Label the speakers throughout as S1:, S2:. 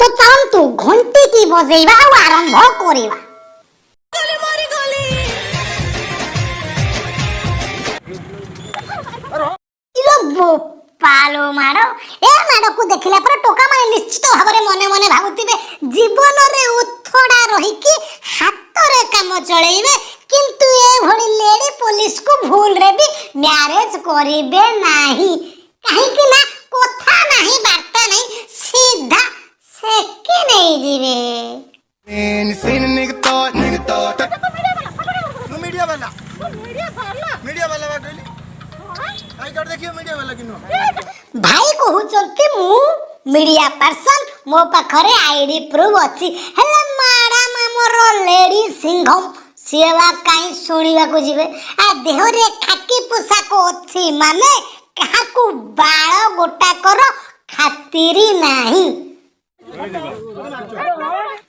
S1: ତ ଚାଲନ୍ତୁ, ଘଣ୍ଟିକି ବଜେଇବା ଆଉ ଆରମ୍ଭ କରିବା।
S2: ମରିଗଲି।
S1: ଇଲୋ ବୋପାଲୋ, ମାଡ଼! ଏ ମାଡ଼କୁ ଦେଖିଲା ପରେ ଟୋକା ମାନେ ନିଶ୍ଚିତ ଭାବରେ ମନେ ମନେ ଭାବୁଥିବେ, ଜୀବନରେ ଉଥଡା ରହିକି ହାତରେ କାମ ଚଳେଇବେ, କିନ୍ତୁ ଏଭଳି ଲେଡି ପୋଲିସକୁ ଭୁଲରେ ବି ମ୍ୟାରେଜ କରିବେ ନାହିଁ। କାହିଁକି ନା କଥା ନାହିଁ, ବାର୍ତ୍ତା ନାହିଁ, ସିଧା ସେକି ନେଇଯିବେ।
S3: And you seen a nigga thought, nigga thought.
S4: ମୁଁ ମିଡ଼ିଆ ବାଲା, ମିଡ଼ିଆ ବାଲା ବା କହିଲି। I card ଦେଖିବ, ମିଡ଼ିଆ ବାଲା କି ନୁହଁ।
S1: ଭାଇ କହୁଛନ୍ତି, ମୁଁ ମିଡ଼ିଆ ପର୍ସନ, ମୋ ପାଖରେ ଆଇଡି ପ୍ରୁଫ୍ ଅଛି। ହେଲେ ମ୍ୟାଡ଼ାମ, ଆମର ଲେଡି ସିଂଘମ, ସିଏ ବା କାହିଁ ଶୁଣିବାକୁ ଯିବେ? ଆ ଦେହରେ ଖାକି ପୋଷାକ ଅଛି ମାନେ କାହାକୁ ବାଳ ଗୋଟାକର ଖାତିରି ନାହିଁ।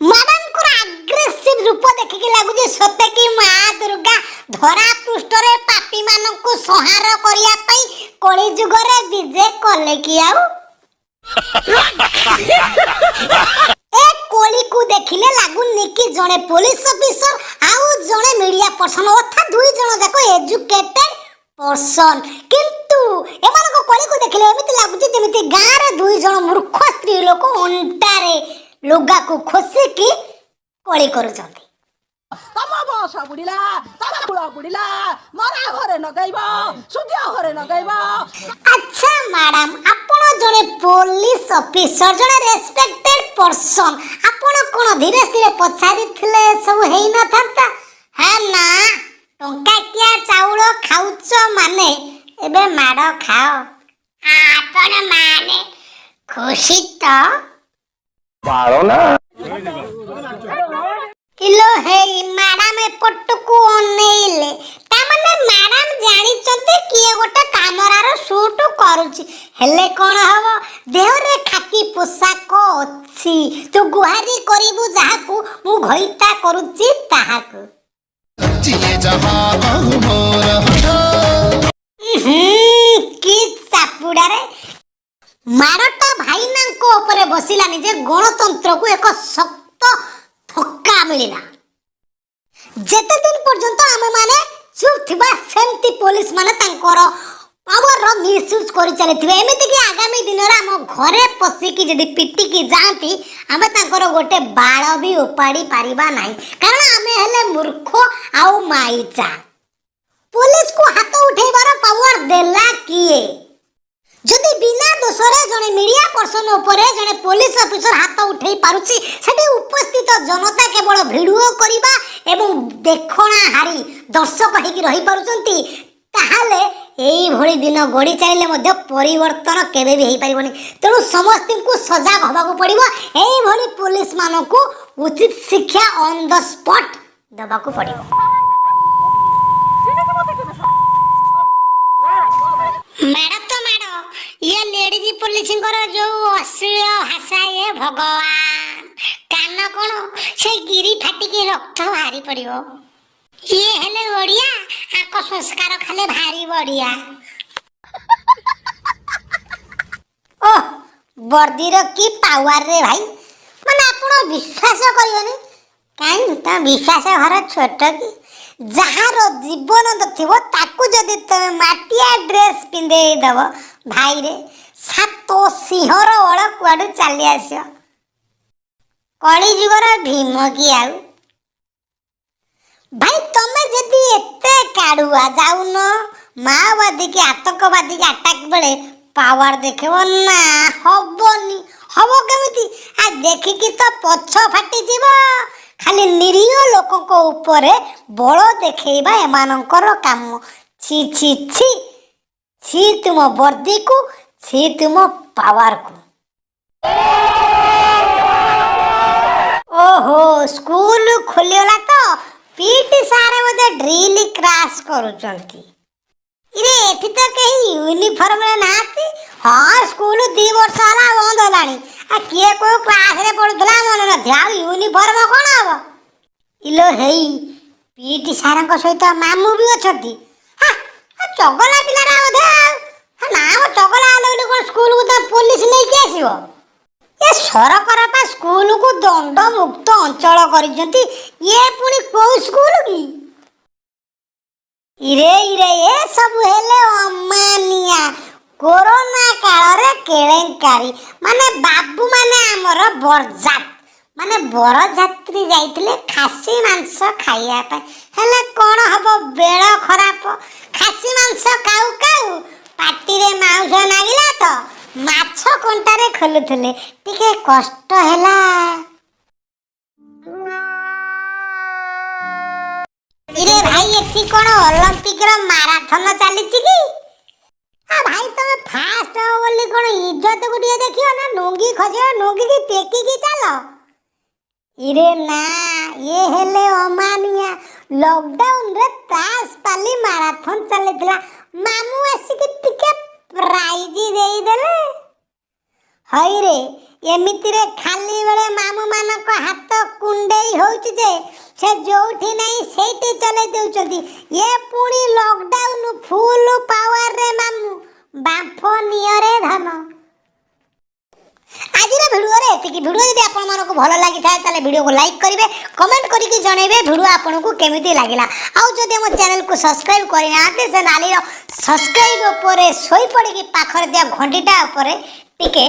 S1: ମ୍ୟାଡ଼ାମଙ୍କର ଆଗ୍ରେସିଭ ରୂପ ଦେଖିକି ଲାଗୁଛି ସତେ କି ମା ଦୁର୍ଗା ଧରା ପୃଷ୍ଠରେ ପାପୀମାନଙ୍କୁ ସଂହାର କରିବା ପାଇଁ କଳି ଯୁଗରେ ବିଜେ କଲେ କି ଆଉ। ଏ କଳିକୁ ଦେଖିଲେ ଲାଗୁନି କି ଜଣେ ପୋଲିସ ଅଫିସର ଆଉ ଜଣେ ମିଡ଼ିଆ ପର୍ସନ, ଅର୍ଥାତ୍ ଦୁଇ ଜଣ ଯାକ ଏଜୁକେଟେଡ ପର୍ସନ। କିନ୍ତୁ ଏମାନଙ୍କ କଳିକୁ ଦେଖିଲେ ଏମିତି ଲାଗୁଛି, ଯେମିତି ଗାଁରେ ଦୁଇ ଜଣ ମୂର୍ଖ ସ୍ତ୍ରୀ ଲୋକ ଅଣ୍ଟାରେ ଲୁଗାକୁ ଖୋସିକି କଳି କରୁଛନ୍ତି।
S2: ତମ ବସ ବୁଡ଼ିଲା, ତମ କୂଳ ବୁଡ଼ିଲା। ମରା ଘରେ ନଗେଇବ, ସୁଧିଆ ଘରେ ନଗେଇବ।
S1: ଆଚ୍ଛା ମ୍ୟାଡ଼ାମ, ଆପଣ ଜଣେ ପୋଲିସ ଅଫିସର, ଜଣେ ରେସପେକ୍ଟେଡ ପର୍ସନ। ଆପଣ କ'ଣ ଧୀରେ ଧୀରେ ପଚାରିଥିଲେ ସବୁ ହେଇନଥାନ୍ତା? ହେ ନା, ଟଙ୍କାକିଆ ଚାଉଳ ଖାଉଛ ମାନେ ଏବେ ମାଡ଼ ଖାଅ। ଆପଣ ମାନେ ଖୁସି ତ?
S5: ବାଳ ନା।
S1: ଇଲୋ ହେଇ, ମ୍ୟାଡ଼ାମ ଏପଟକୁ ଅନେଇଲେ। ତାମାନେ ମ୍ୟାଡ଼ାମ ଜାଣିଛନ୍ତି କିଏ ଗୋଟେ କ୍ୟାମେରାର ସୁଟ୍ କରୁଛି। ହେଲେ କ'ଣ ହବ? ଦେହରେ ଖାକି ପୋଷାକ ଅଛି। ତୁ ଗୁହାରି କରିବୁ ଯାହାକୁ, ମୁଁ ଘଇତା କରୁଛି ତାହାକୁ।
S3: ଯିଏ ଯାହା କହୁ ମୋର
S1: ହୁଁ, କି ଚାପୁଡ଼ାରେ! ମାଡ଼ଟା ଭାଇନାଙ୍କ ଉପରେ ବସିଲାନି ଯେ ଗଣତନ୍ତ୍ରକୁ ଏକ ଶକ୍ତ ଧକ୍କା ମିଳିଲା। ଯେତେ ଦିନ ପର୍ଯ୍ୟନ୍ତ ଆମେମାନେ ଚୁପ୍ ଥିବା, ସେମିତି ପୋଲିସ ମାନେ ତାଙ୍କର ପାୱାରର ମିସୟୁଜ୍ କରି ଚାଲିଥିବେ। ଏମିତିକି ଆଗାମୀ ଦିନରେ ଆମ ଘରେ ପଶିକି ଯଦି ପିଟିକି ଯାଆନ୍ତି, ଆମେ ତାଙ୍କର ଗୋଟେ ବାଳ ବି ଉପାଡ଼ି ପାରିବା ନାହିଁ, କାରଣ ଆମେ ହେଲେ ମୂର୍ଖ ଆଉ ମାଇଚା। ପୋଲିସକୁ ହାତ ଉଠେଇବାର ପାୱାର ଦେଲା କିଏ? ଯଦି ବିନା ଦୋଷରେ ଜଣେ ମିଡ଼ିଆ ପର୍ସନ ଉପରେ ଜଣେ ପୋଲିସ ଅଫିସର ହାତ ଉଠେଇ ପାରୁଛି, ସେଠି ଉପସ୍ଥିତ ଜନତା କେବଳ ଭିଡ଼ିଓ କରିବା ଏବଂ ଦେଖଣାହାରୀ ଦର୍ଶକ ହେଇକି ରହିପାରୁଛନ୍ତି, ତାହେଲେ ଏଇଭଳି ଦିନ ଗଡ଼ି ଚାଲିଲେ ମଧ୍ୟ ପରିବର୍ତ୍ତନ କେବେ ବି ହେଇପାରିବନି। ତେଣୁ ସମସ୍ତଙ୍କୁ ସଜାଗ ହେବାକୁ ପଡ଼ିବ। ଏଇଭଳି ପୋଲିସମାନଙ୍କୁ ଉଚିତ ଶିକ୍ଷା ଅନ୍ the spot ଦେବାକୁ ପଡ଼ିବ। ମାଡ଼ ତ ମାଡ଼, ଇଏ ଲେଡିଜ ପୋଲିସଙ୍କର ଯୋଉ ଅଶ୍ଳୀଳ ଭାଷା, ଇଏ ଭଗବାନ, କାନ କଣ ସେ ଗିରି ଫାଟିକି ରକ୍ତ ବାହାରି ପଡ଼ିବ। ଇଏ ହେଲେ ଓଡ଼ିଆ, ଆଙ୍କ ସଂସ୍କାର ଖାଲି ଭାରି ବଢିଆ। ଓହ, ବର୍ଦିର କି ପାୱାର ରେ ଭାଇ! ମାନେ ଆପଣ ବିଶ୍ୱାସ କରିବେନି। କାହିଁ ତମ ବିଶ୍ୱାସ ଘର ଛୋଟ କି? ଯାହାର ଜୀବନ ନଥିବ, ତାକୁ ଯଦି ତମେ ମାଟିଆ ଡ୍ରେସ୍ ପିନ୍ଧେଇ ଦବ, ଭାଇରେ, ସାତ ସିଂହର ବଳ କୁଆଡୁ ଚାଲି ଆସିବ। କଳି ଯୁଗର ଭୀମ କି ଆଉ। ଭାଇ, ତମେ ଯଦି ଏତେ କାଢୁଆ, ଯାଉନ ମାଓବାଦୀ କି ଆତଙ୍କବାଦୀ କି ଆଟାକ୍ ବେଳେ ପାୱାର ଦେଖେଇବ। ନା, ହବନି। ହବ କେମିତି? ଆ ଦେଖିକି ତ ପଛ ଫାଟିଯିବ। ଖାଲି ନିରୀହ ଲୋକଙ୍କ ଉପରେ ବଳ ଦେଖେଇବା ଏମାନଙ୍କର କାମ। ଛି ଛି ଛି ଛି ତୁମ ବର୍ଦ୍ଦିକୁ, ଛି ତୁମ ପାୱାରକୁ। ଓହୋ, ସ୍କୁଲ ଖୋଲିଗଲା ତ ପିଟି ସାର୍ ବୋଧେ ଡ୍ରିଲ୍ କ୍ରାସ୍ କରୁଛନ୍ତି। ଇରେ, ଏଠି ତ କେହି ୟୁନିଫର୍ମରେ ନାହାନ୍ତି। ହଁ, ସ୍କୁଲ 2 ବର୍ଷ ହେଲା ବନ୍ଦ ହେଲାଣି। ଆଉ କିଏ କୋଉ କ୍ଲାସରେ ପଢୁଥିଲା ମନେ ନଥିବ, ଆଉ ୟୁନିଫର୍ମ କ'ଣ ହବ? ଇଲୋ ହେଇ, ପିଟି ସାରଙ୍କ ସହିତ ମାମୁଁ ବି ଅଛନ୍ତି। ହା, ଚଗଲା ପିଲାଟା ବୋଧେ ଆଉ। ହା, ନା ମ, ଚଗଲା ହେଲେ ବୋଲି କ'ଣ ସ୍କୁଲକୁ ତ ପୋଲିସ ନେଇକି ଆସିବ? ଏ ସରକାର ପା ସ୍କୁଲ ସ୍କୁଲକୁ ଦଣ୍ଡମୁକ୍ତ ଅଞ୍ଚଳ କରିଛନ୍ତି। ଇଏ ପୁଣି କୋଉ ସ୍କୁଲ କି? ଇରେ ଇରେ, ଏ ସବୁ ହେଲେ ଅମାନିଆ। କୋରୋନା କାଳରେ କେଳେଙ୍କାରୀ। ମାନେ ବାବୁମାନେ ଆମର ବରଜାତ, ମାନେ ବରଯାତ୍ରୀ ଯାଇଥିଲେ ଖାସି ମାଂସ ଖାଇବା ପାଇଁ। ହେଲେ କ'ଣ ହବ, ବେଳ ଖରାପ। ଖାସି ମାଂସ ଖାଉ ଖାଉ ପାଟିରେ ମାଉଁସ ନାଗିଲା ତ ମାଛ କଣ୍ଟାରେ ଖୋଲୁଥିଲେ, ଟିକେ କଷ୍ଟ ହେଲା। ଇରେ ଭାଇ, ଏଠି କ'ଣ ଅଲମ୍ପିକର ମାରାଥନ ଚାଲିଛି କି? ଆ ଭାଇ, ତମେ ଫାଷ୍ଟ ହବ ବୋଲି କ'ଣ ଇଜ୍ଜତକୁ ଟିକେ ଦେଖିବ ନା ନୁଙ୍ଗି ଖସିବ? ନୁଙ୍ଗିକି ଟେକିକି ଚାଲ। ଇରେ ନା, ଇଏ ହେଲେ ଅମାନିଆ। ଲକଡାଉନରେ ତାସ ପାଲି ମାରାଥନ ଚାଲିଥିଲା, ମାମୁଁ ଆସିକି ଟିକେ ପ୍ରାଇଜ ଦେଇଦେଲେ। ହଇରେ, ଏମିତିରେ ଖାଲି ବେଳେ ମାମୁଁ ମାନଙ୍କ ହାତ କୁଣ୍ଡେଇ ହଉଛି ଯେ ସେ ଯୋଉଠି ନାହିଁ ସେଇଠି ଚଲେଇ ଦେଉଛନ୍ତି। ଏ ପୁଣି ଲକଡାଉନ ଫୁଲ ପାୱାରରେ ମାମୁଁ, ବାମ୍ଫ ନିଅରେ ଧନ। ଆଜିର ଭିଡ଼ିଓରେ ଏତିକି। ଭିଡ଼ିଓ ଯଦି ଆପଣମାନଙ୍କୁ ଭଲ ଲାଗିଥାଏ, ତାହେଲେ ଭିଡ଼ିଓକୁ ଲାଇକ୍ କରିବେ, କମେଣ୍ଟ କରିକି ଜଣାଇବେ ଭିଡ଼ିଓ ଆପଣଙ୍କୁ କେମିତି ଲାଗିଲା। ଆଉ ଯଦି ଆମ ଚ୍ୟାନେଲକୁ ସବସ୍କ୍ରାଇବ୍ କରିନାହାନ୍ତି, ସେ ନାଲିର ସବସ୍କ୍ରାଇବ୍ ଉପରେ ଶୋଇପଡ଼ିକି ପାଖରେ ଥିବା ଘଣ୍ଟିଟା ଉପରେ ଟିକେ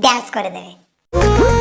S1: ଡ୍ୟାନ୍ସ କରିଦେବେ।